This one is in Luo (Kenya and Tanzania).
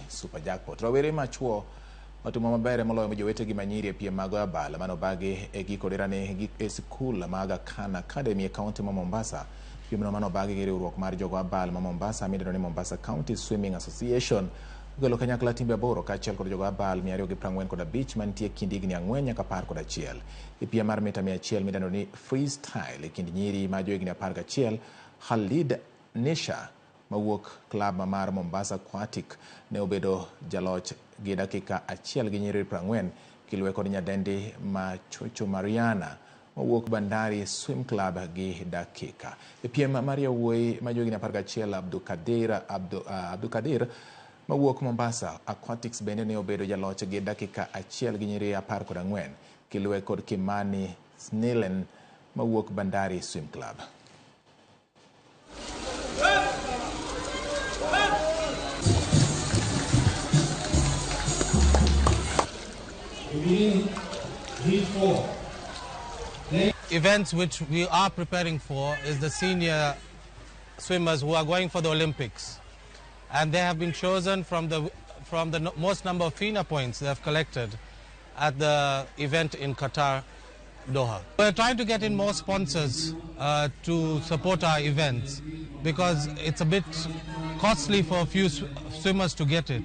Super Jackpot. Rawere machuo otimo maber moloyo jowetegi manyiri e piem mag abal mane obagi e giko dirani e sikul ma Aga Khan Academy e kaunti ma Mombasa. Piemno mane obagi gi riwruok mar jogo abal ma Mombasa midendo ni Mombasa County Swimming Association okelo kanyakla timbe 8 kaachiel kod jogo abal 245 mantie kind higni 4 nyaka 11. E piem mar mita 100 midendo ni freestyle e kind nyiri ma johigni 11, Khalid Nisha mawuok klab mar Mombasa Aquatic ne obedo jaloch gi dakika 1 gi nyiriri 40 kiluwe kod nyadendi ma Chuchu Mariana mawuok Bandari Swim Club gi dakika. E piem mar yawuoyi ma johigni 11, Abdukadir mawuok Mombasa Aquatics bende ne obedo jaloch gi dakika 1 gi nyiriri 14 kiluwe kod Kimani Snilen mawuok Bandari Swim Club. Events which we are preparing for is the senior swimmers who are going for the Olympics, and they have been chosen from the most number of FINA points they have collected at the event in Qatar, Doha. We're trying to get in more sponsors to support our events because it's a bit costly for a few swimmers to get it.